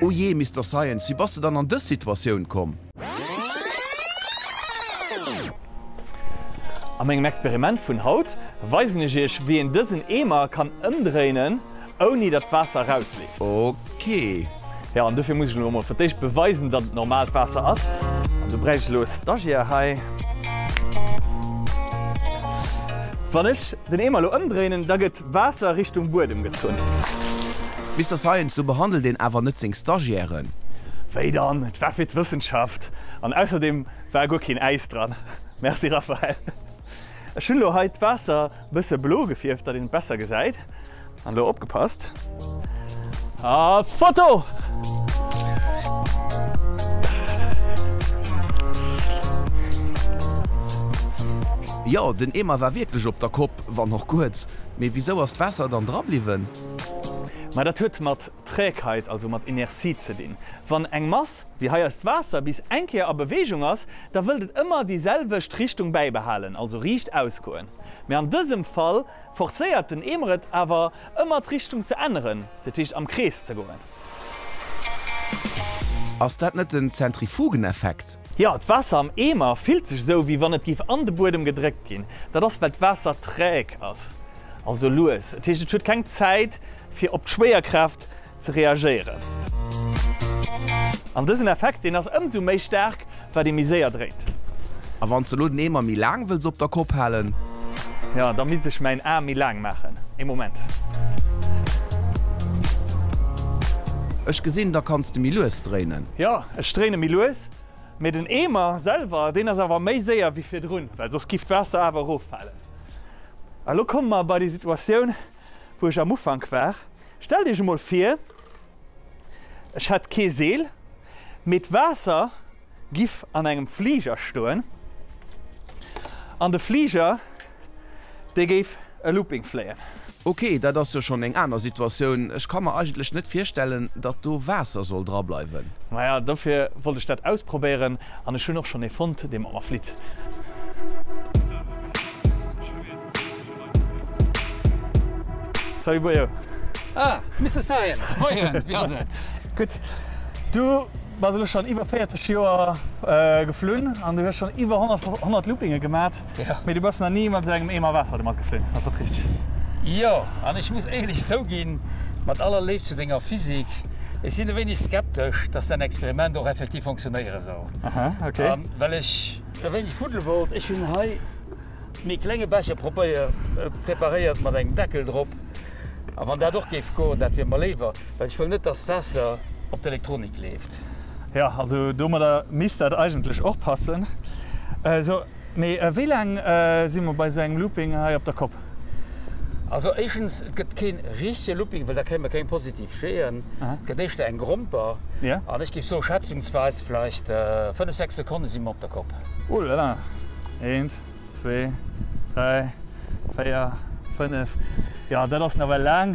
O jee, Mister Science, wéi bass de dann an dës Situatioun komm? A mengem Experiment vun haut weisen ech iech wéi een dësen Eemer kann ëmdréinen ouni datt d'Waasser erausleeft. Ok. Jo, an dofir muss ech elo emol fir d'éischt beweisen datt et normaalt Waasser ass. An do bräicht ech elo e Stagiaire hei. Wann ech den Eemer elo ëmdréinen, da gëtt Waasser Richtung Buedem gezunn. Mister Science, sou behandelt een awer net seng Stagiairen. Wéi dann? Et war fir d'Wëssenschaft. An ausserdeem war guer keen Äis dran. Merci Raphaël. Ech hunn elo hei d'Waasser bësse blo gefierft, datt een et besser gesäit. An elo opgepasst. A Foto! Jo, den Eemer war wierklech op der Kopp, wann och kuerz. Mee wisou ass d'Waasser dann dra bliwwen? Ma dat huet mat Trägheit, also mat Inertie ze dinn. Wann eng Mass, wéi hei eist Waasser, bis eng Kéier a Beweegung ass, da wëllt et ëmmer déi selwecht Richtung bäibehalen, also riicht ausgoen. Mee an dësem Fall forcéiert den Eemer et awer ëmmer d'Richtung ze änneren, dat heescht am Krees ze goen. Ass dat net den Zentrifugeneffekt? Jo, d'Waasser am Eemer fillt sech esou, wéi wann et géif an de Buedem gedréckt ginn. Dat ass, well d'Waasser träg ass, also lues. Dat heescht, et huet keng Zäit, fir op d'Schwéierkraaft ze reagéieren. An dësen Effekt, deen ass ëmsou méi staark, wat ee méi séier dréint. A wann s de elo den Eemer méi laang wëlls op der Kopp halen? Jo, da misst ech mäin Aarm méi laang maachen. Ee Moment. Ech gesinn, da kanns de méi lues dréinen. Jo, ech dréine méi lues, mee den Eemer selwer, deen ass awer méi séier wéi virdrun, well soss giff d'Waasser awer eroffalen. A lo komme mer bei déi Situatioun, wou ech am Ufank war. Stellt iech emol vir, ech hätt kee Seel, mee d'Waasser giff an engem Fliger stoen an de Fliger, dee géif e Looping fléien. Ok, dat ass jo schonn eng aner Situatioun. Ech ka mer eigentlech net virstellen, datt do Waasser soll dra bleiwen. Maja, dofir wollt ech dat ausprobéieren an ech hunn och schonn ee fonnt, dee mat mer flitt. Salut Bojo. Ah, Mister Science, moien, wéi ass et? Gutt. Du bass elo schonn iwwer 40 Joer geflunn an du hues schonn iwwer 100 Loopinge gemat, mee du bass nach ni mat esou engem Eemer Waasser domat geflunn, ass dat richteg? Jo, an ech muss éierlech zouginn, mat aller Léift zu denger Physik, ech sinn e wéineg skeptesch, dass däin Experiment och effektiv fonctionnéiere soll. Aha, okay. An well ech e wéineg fuddele wollt, ech hunn hei Méi klenge Becher preparéiert mat engem Deckel drop. A wann dat och géif goen, dat wier mer léiwer, well ech wëll net, dass d'Waasser op d'Elektronik leeft. Jo, also domadder misst dat eigentlech och passen. Sou, mee wéi laang si mer bei esou engem Looping hei op der Kopp? Also éischtens, et gëtt kee richtege Looping, well da kréie mer keng positiv Jeeën. Et gëtt éischter eng Gromper. An ech géif soen, schätzungsweis vläicht 5, 6 Sekonne si mer op der Kopp. Oh là là! Eent, zwee, dräi, véier, fënnef. Jo, dat ass nawell laang.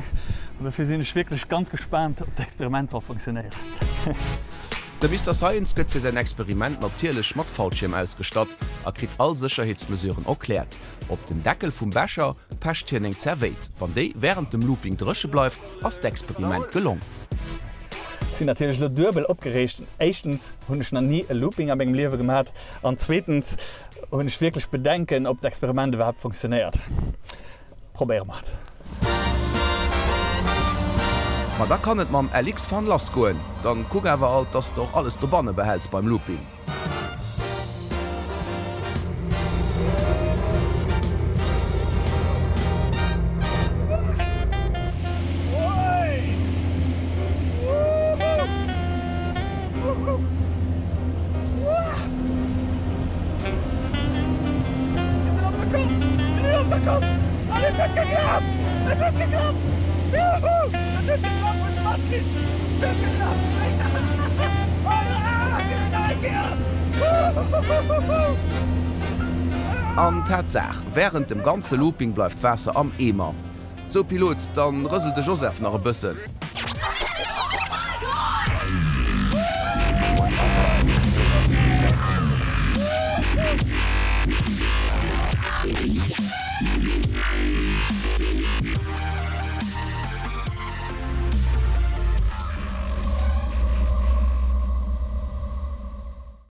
An dofir sinn ech wierklech ganz gespaant, ob d'Experiment soll funktionéieren. De Mister Science gëtt fir säin Experiment natierlech mat Fallschierm ausgestatt a kritt all Sécherheetsmesuren erkläert. Op den Deckel vum Becher pecht hien eng Zerwéit. Wann déi wärend dem Looping dréche bleift, ass d'Experiment gelong. Ech sinn natierlech elo duebel opgereegt. Éischtens hunn ech nach ni e Looping a mengem Liewe gemat an zweetens hunn ech wierklech Bedenken, ob d'Experiment iwwerhaapt funktionéiert. Probéiere mer et. Ma da kann et mam LX-Fun lass goen. Dann kuck awer alt, dass de och alles dobanne behäls beim Looping. An Tatsaach, wärend dem ganze Looping bleift d'Waasser am Eemer. Sou Pilot, dann rëselt de Joseph nach e bëssen.